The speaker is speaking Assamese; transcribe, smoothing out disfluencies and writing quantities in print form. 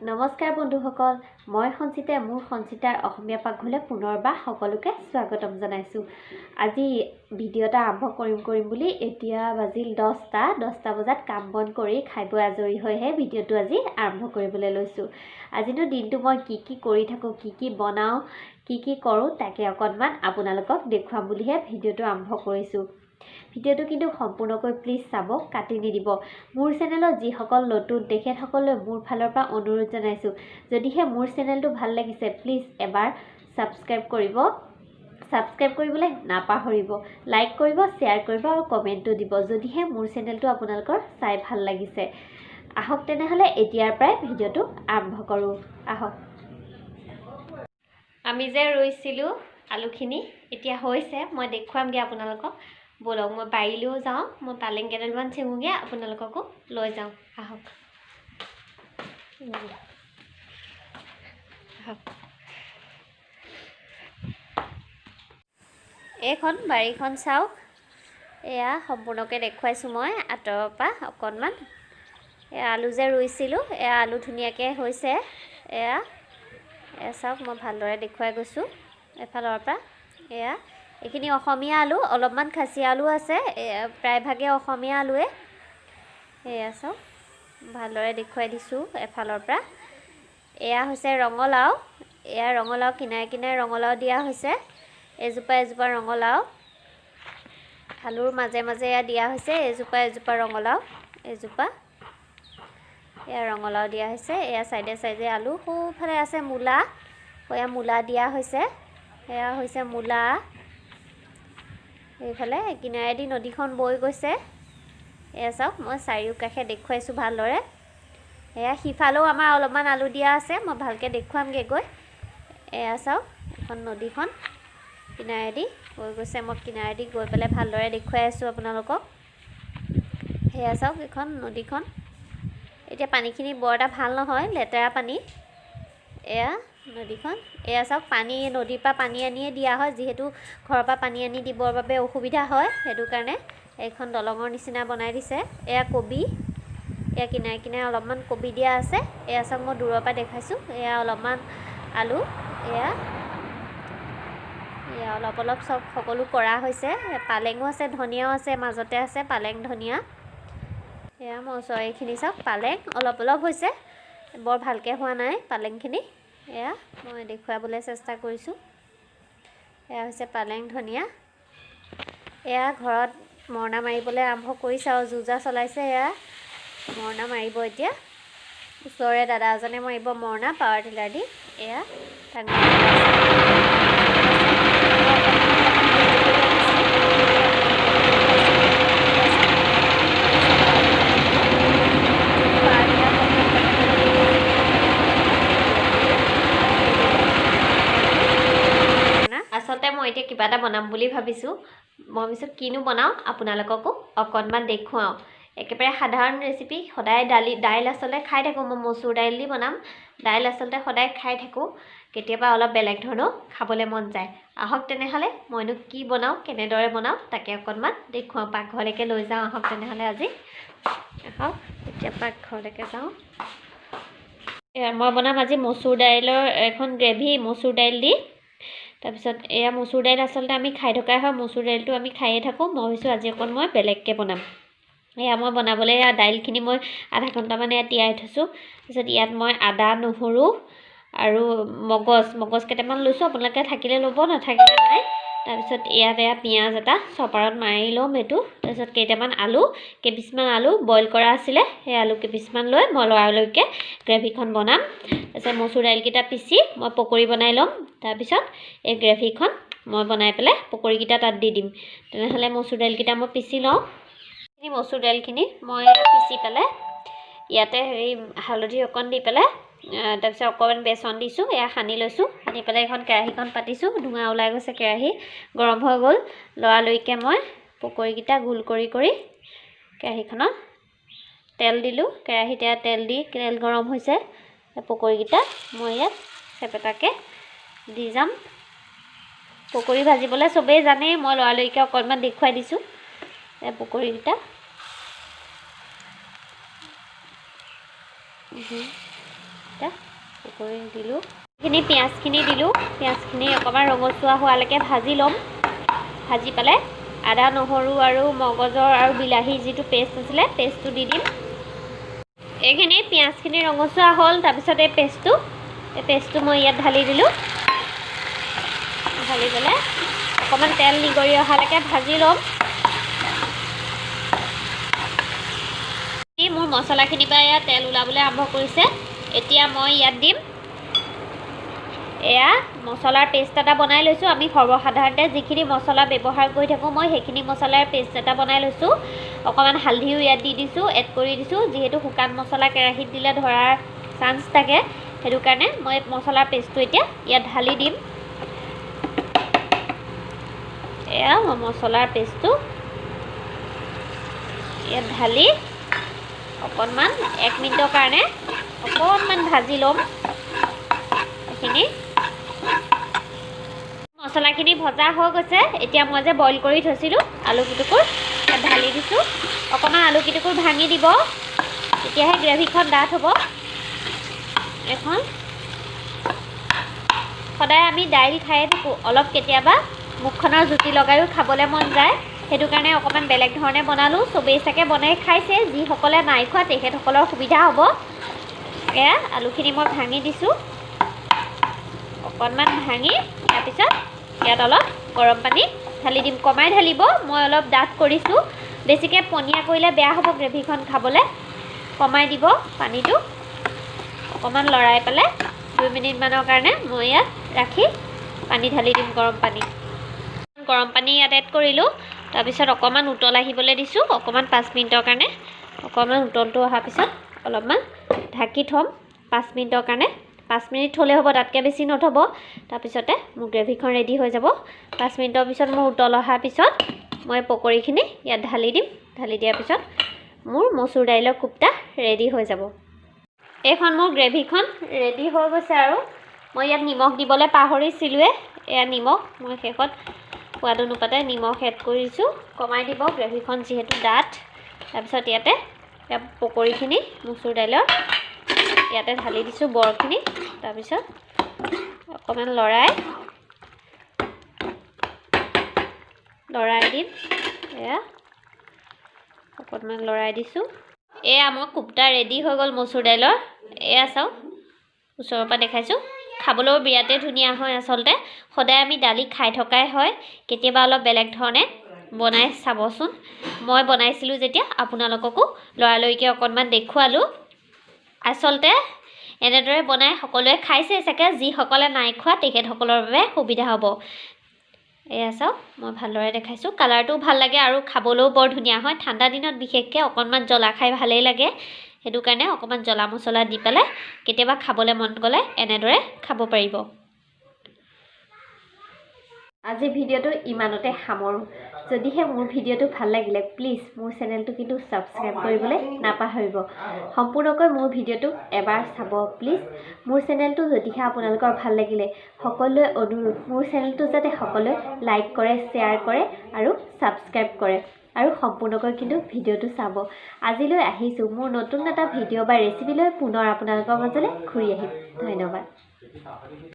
নমস্কাৰ বন্ধুসকল, মই সঞ্চিতাই মোৰ সঞ্চিতাৰ অসমীয়া পাকঘৰলৈ পুনৰবাৰ সকলোকে স্বাগতম জনাইছোঁ। আজি ভিডিঅ' এটা আৰম্ভ কৰিম কৰিম বুলি এতিয়া বাজিল 10টা বজাত কাম বন কৰি খাই বৈ আজৰি হৈহে ভিডিঅ'টো আজি আৰম্ভ কৰিবলৈ লৈছোঁ। আজিনো দিনটো মই কি কি কৰি থাকোঁ, কি কি বনাওঁ, কি কি কৰোঁ তাকে অকণমান আপোনালোকক দেখুৱাম বুলিহে ভিডিঅ'টো আৰম্ভ কৰিছোঁ। ভিডিঅ'টো কিন্তু সম্পূৰ্ণকৈ প্লিজ চাব, কাটি নিদিব। মোৰ চেনেলত যিসকল নতুন তেখেতসকললৈ মোৰ ফালৰ পৰা অনুৰোধ জনাইছোঁ, যদিহে মোৰ চেনেলটো ভাল লাগিছে প্লিজ এবাৰ ছাবস্ক্ৰাইব কৰিব, ছাবস্ক্ৰাইব কৰিবলৈ নাপাহৰিব, লাইক কৰিব, শ্বেয়াৰ কৰিব আৰু কমেণ্টো দিব যদিহে মোৰ চেনেলটো আপোনালোকৰ চাই ভাল লাগিছে। আহক তেনেহ'লে এতিয়াৰ পৰাই ভিডিঅ'টো আৰম্ভ কৰোঁ। আহক, আমি যে ৰুইছিলোঁ আলুখিনি এতিয়া হৈছে, মই দেখুৱামগৈ আপোনালোকক। ব'লক মই বাৰীলৈও যাওঁ, মই পালেং কেইডালমান ছিঙোগৈ, আপোনালোককো লৈ যাওঁ। আহক আহক। এইখন বাৰীখন চাওক, এয়া সম্পূৰ্ণকৈ দেখুৱাইছোঁ মই আঁতৰৰ পৰা অকণমান। এয়া আলু যে ৰুইছিলোঁ, এয়া আলু ধুনীয়াকৈ হৈছে। এয়া এয়া চাওক, মই ভালদৰে দেখুৱাই গৈছোঁ এফালৰ পৰা। এয়া এইখিনি অসমীয়া আলু, অলপমান খাচী আলু আছে, প্ৰায়ভাগে অসমীয়া আলুৱে। এয়া চাওক, ভালদৰে দেখুৱাই দিছোঁ এফালৰ পৰা। এয়া হৈছে ৰঙালাও, এয়া ৰঙালাও কিনাৰে কিনাৰে ৰঙালাও দিয়া হৈছে, এজোপা এজোপা ৰঙালাও। আলুৰ মাজে মাজে এয়া দিয়া হৈছে, এজোপা এজোপা ৰঙালাও, এজোপা এয়া ৰঙালাও দিয়া হৈছে। এয়া চাইডে চাইডে আলু, সোঁফালে আছে মূলা, এয়া মূলা দিয়া হৈছে, এয়া হৈছে মূলা। এইফালে কিনাৰেদি নদীখন বৈ গৈছে। এয়া চাওক, মই চাৰিওকাষে দেখুৱাইছোঁ ভালদৰে। এয়া সিফালেও আমাৰ অলপমান আলু দিয়া আছে, মই ভালকৈ দেখুৱামগৈ গৈ। এয়া চাওক, এখন নদীখন কিনাৰেদি বৈ গৈছে, মই কিনাৰেদি গৈ পেলাই ভালদৰে দেখুৱাই আছোঁ আপোনালোকক। সেয়া চাওক, এইখন নদীখন। এতিয়া পানীখিনি বৰ এটা ভাল নহয়, লেতেৰা পানী। এয়া নদীখন, এয়া চাওক, পানী নদীৰ পৰা পানী আনিয়ে দিয়া হয়, যিহেতু ঘৰৰ পৰা পানী আনি দিবৰ বাবে অসুবিধা হয়, সেইটো কাৰণে এইখন দলঙৰ নিচিনা বনাই দিছে। এয়া কবি, এয়া কিনাৰে কিনাৰে অলপমান কবি দিয়া আছে। এয়া চাওক, মই দূৰৰ পৰা দেখাইছোঁ। এয়া অলপমান আলু, এয়া এয়া অলপ অলপ চব সকলো কৰা হৈছে। পালেঙো আছে, ধনিয়াও আছে, মাজতে আছে পালেং ধনিয়া। এয়া মই ওচৰ এইখিনি চাওক, পালেং অলপ অলপ হৈছে, বৰ ভালকৈ হোৱা নাই পালেংখিনি। এয়া মই দেখুৱাবলৈ চেষ্টা কৰিছোঁ। এয়া হৈছে পালেং ধনিয়া। এয়া ঘৰত মৰণা মাৰিবলৈ আৰম্ভ কৰিছে আৰু যো-জা চলাইছে। এয়া মৰণা মাৰিব এতিয়া, ওচৰৰে দাদা এজনে মাৰিব মৰণা পাৱাৰ টিলাৰ দি। এয়া আচলতে মই এতিয়া কিবা এটা বনাম বুলি ভাবিছোঁ। মই ভাবিছোঁ কিনো বনাওঁ, আপোনালোককো অকণমান দেখুৱাওঁ। একেবাৰে সাধাৰণ ৰেচিপি। সদায় দাইল আচলতে খাই থাকোঁ, মই মচুৰ দাইল দি বনাম। দাইল আচলতে সদায় খাই থাকোঁ, কেতিয়াবা অলপ বেলেগ ধৰণেও খাবলৈ মন যায়। আহক তেনেহ'লে মইনো কি বনাওঁ, কেনেদৰে বনাওঁ তাকে অকণমান দেখুৱাওঁ। পাকঘৰলৈকে লৈ যাওঁ আহক তেনেহ'লে আজি। আহক এতিয়া পাকঘৰলৈকে যাওঁ। এয়া মই বনাম আজি মচুৰ দাইলৰ এখন গ্ৰেভি, মচুৰ দাইল দি। তাৰপিছত এয়া মচুৰ দাইল আচলতে আমি খাই থকাই হয়, মচুৰ দাইলটো আমি খায়ে থাকোঁ। মই ভাবিছোঁ আজি অকণ মই বেলেগকৈ বনাম। এয়া মই বনাবলৈ এয়া দাইলখিনি মই আধা ঘণ্টামান এয়া তিয়াই থৈছোঁ। তাৰপিছত ইয়াত মই আদা, নহৰু আৰু মগজ কেইটামান লৈছোঁ, আপোনালোকে থাকিলে ল'ব, নাথাকিলে নাই। তাৰপিছত ইয়াত এয়া পিঁয়াজ এটা চপাৰত মাৰি ল'ম এইটো। তাৰপিছত কেইটামান আলু, কেইপিচমান আলু বইল কৰা আছিলে, সেই আলু কেইপিচমান লৈ মই লৰালৰিকৈ গ্ৰেভিখন বনাম। তাৰপিছত মচুৰ দাইলকেইটা পিচি মই পকৰি বনাই ল'ম। তাৰপিছত এই গ্ৰেভিখন মই বনাই পেলাই পকৰিকেইটা তাত দি দিম। তেনেহ'লে মচুৰ দাইলকেইটা মই পিচি লওঁ। মচুৰ দাইলখিনি মই পিচি পেলাই ইয়াতে হেৰি হালধি অকণ দি পেলাই, তাৰপিছত অকণমান বেচন দিছোঁ, এয়া সানি লৈছোঁ। সানি পেলাই এখন কেৰাহীখন পাতিছোঁ, ধোঁৱা ওলাই গৈছে, কেৰাহী গৰম হৈ গ'ল। লৰালৰিকৈ মই পকৰিকেইটা গোল কৰি কৰি কেৰাহীখনত তেল দিলোঁ। কেৰাহীত এয়া তেল দি তেল গৰম হৈছে, পকৰিকেইটা মই ইয়াত চেপেটাকৈ দি যাম। পকৰি ভাজিবলৈ চবেই জানেই, মই লৰালৰিকৈ অকণমান দেখুৱাই দিছোঁ। এই পকৰিকেইটা এতিয়া পকৰি দিলোঁ, এইখিনি পিঁয়াজখিনি দিলোঁ। পিঁয়াজখিনি অকণমান ৰঙচুৱা হোৱালৈকে ভাজি ল'ম। ভাজি পেলাই আদা নহৰু আৰু মগজৰ আৰু বিলাহী যিটো পেষ্ট আছিলে পেষ্টটো দি দিম। এইখিনি পিঁয়াজখিনি ৰঙচুৱা হ'ল। তাৰপিছত এই পেষ্টটো মই ইয়াত ঢালি দিলোঁ। ঢালি পেলাই অকণমান তেল নিগৰি অহালৈকে ভাজি ল'ম। এই মোৰ মছলাখিনিৰ পৰা ইয়াত তেল ওলাবলৈ আৰম্ভ কৰিছে। এতিয়া মই ইয়াত দিম, এয়া মছলাৰ পেষ্ট এটা বনাই লৈছোঁ। আমি সৰ্বসাধাৰণতে যিখিনি মছলা ব্যৱহাৰ কৰি থাকোঁ, মই সেইখিনি মছলাৰ পেষ্ট এটা বনাই লৈছোঁ। অকণমান হালধিও ইয়াত দি দিছোঁ, এড কৰি দিছোঁ। যিহেতু শুকান মছলা কেৰাহীত দিলে ধৰাৰ চান্স থাকে, সেইটো কাৰণে মই মছলাৰ পেষ্টটো এতিয়া ইয়াত ঢালি দিম। এয়া মই মছলাৰ পেষ্টটো ইয়াত ঢালি অকণমান 1 মিনিটৰ কাৰণে অকণমান ভাজি ল'ম। এইখিনি মছলাখিনি ভজা হৈ গৈছে। এতিয়া মই যে বইল কৰি থৈছিলোঁ আলু কেইটুকুৰ, ইয়াত ঢালি দিছোঁ। অকণমান আলু কেইটুকুৰ ভাঙি দিব, তেতিয়াহে গ্ৰেভিখন ডাঠ হ'ব। এখন সদায় আমি দাইল খায়ে থাকোঁ, অলপ কেতিয়াবা মুখখনৰ জুতি লগায়ো খাবলৈ মন যায়। সেইটো কাৰণে অকণমান বেলেগ ধৰণে বনালোঁ। চবেই চাগে বনাই খাইছে, যিসকলে নাই খোৱা তেখেতসকলৰ সুবিধা হ'ব। এয়া আলুখিনি মই ভাঙি দিছোঁ। অকণমান ভাঙি তাৰপিছত ইয়াত অলপ গৰম পানী ঢালি দিম। কমাই ঢালিব, মই অলপ ডাঠ কৰিছোঁ। বেছিকৈ পনীয়া কৰিলে বেয়া হ'ব গ্ৰেভিখন খাবলৈ। কমাই দিব পানীটো। অকণমান লৰাই পেলাই 2 মিনিটমানৰ কাৰণে মই ইয়াত ৰাখি পানী ঢালি দিম। গৰম পানী, গৰম পানী ইয়াত এড কৰিলোঁ। তাৰপিছত অকণমান উতল আহিবলৈ দিছোঁ, অকণমান 5 মিনিটৰ কাৰণে। অকণমান উতলটো অহাৰ পিছত অলপমান ঢাকি থ'ম 5 মিনিটৰ কাৰণে। 5 মিনিট থ'লে হ'ব, তাতকৈ বেছি নথ'ব। তাৰপিছতে মোৰ গ্ৰেভিখন ৰেডি হৈ যাব। 5 মিনিটৰ পিছত মোৰ উতল অহাৰ পিছত মই পকৰীখিনি ইয়াত ঢালি দিম। ঢালি দিয়াৰ পিছত মোৰ মচুৰ দাইলৰ কোপ্তা ৰেডি হৈ যাব। এইখন মোৰ গ্ৰেভিখন ৰেডি হৈ গৈছে। আৰু মই ইয়াত নিমখ দিবলৈ পাহৰিছিলোঁৱে। এয়া নিমখ, মই শেষত সোৱাদ অনুপাতে নিমখ এড কৰিছোঁ। কমাই দিব, গ্ৰেভিখন যিহেতু ডাঠ। তাৰপিছত ইয়াতে ইয়াত পকৰীখিনি মচুৰ দাইলৰ ইয়াতে ঢালি দিছোঁ বৰখিনি। তাৰপিছত অকণমান লৰাই লৰাই দিম। এয়া অকণমান লৰাই দিছোঁ। এয়া মই কোপ্তা ৰেডি হৈ গ'ল মচুৰ দাইলৰ। এয়া চাওক, ওচৰৰ পৰা দেখাইছোঁ। খাবলৈও বিৰাটেই ধুনীয়া হয়। আচলতে সদায় আমি দালি খাই থকাই হয়, কেতিয়াবা অলপ বেলেগ ধৰণে বনাই চাবচোন। মই বনাইছিলোঁ যেতিয়া আপোনালোককো লৰালৰিকৈ অকণমান দেখুৱালোঁ। আচলতে এনেদৰে বনাই সকলোৱে খাইছে চাগে, যিসকলে নাই খোৱা তেখেতসকলৰ বাবে সুবিধা হ'ব। এয়া চাওক, মই ভালদৰে দেখাইছোঁ। কালাৰটোও ভাল লাগে আৰু খাবলৈও বৰ ধুনীয়া হয়। ঠাণ্ডা দিনত বিশেষকৈ অকণমান জ্বলা খাই ভালেই লাগে। সেইটো কাৰণে অকণমান জ্বলা মছলা দি পেলাই কেতিয়াবা খাবলৈ মন গ'লে এনেদৰে খাব পাৰিব। আজি ভিডিঅ'টো ইমানতে সামৰোঁ। যদিহে মোৰ ভিডিঅ'টো ভাল লাগিলে, প্লিজ মোৰ চেনেলটো কিন্তু ছাবস্ক্ৰাইব কৰিবলৈ নাপাহৰিব। সম্পূৰ্ণকৈ মোৰ ভিডিঅ'টো এবাৰ চাব প্লিজ। মোৰ চেনেলটো যদিহে আপোনালোকৰ ভাল লাগিলে, সকলোৱে অনুৰোধ, মোৰ চেনেলটো যাতে সকলোৱে লাইক কৰে, শ্বেয়াৰ কৰে আৰু ছাবস্ক্ৰাইব কৰে আৰু সম্পূৰ্ণকৈ কিন্তু ভিডিঅ'টো চাব। আজিলৈ আহিছোঁ। মোৰ নতুন এটা ভিডিঅ' বা ৰেচিপি লৈ পুনৰ আপোনালোকৰ মাজলৈ ঘূৰি আহিম। ধন্যবাদ।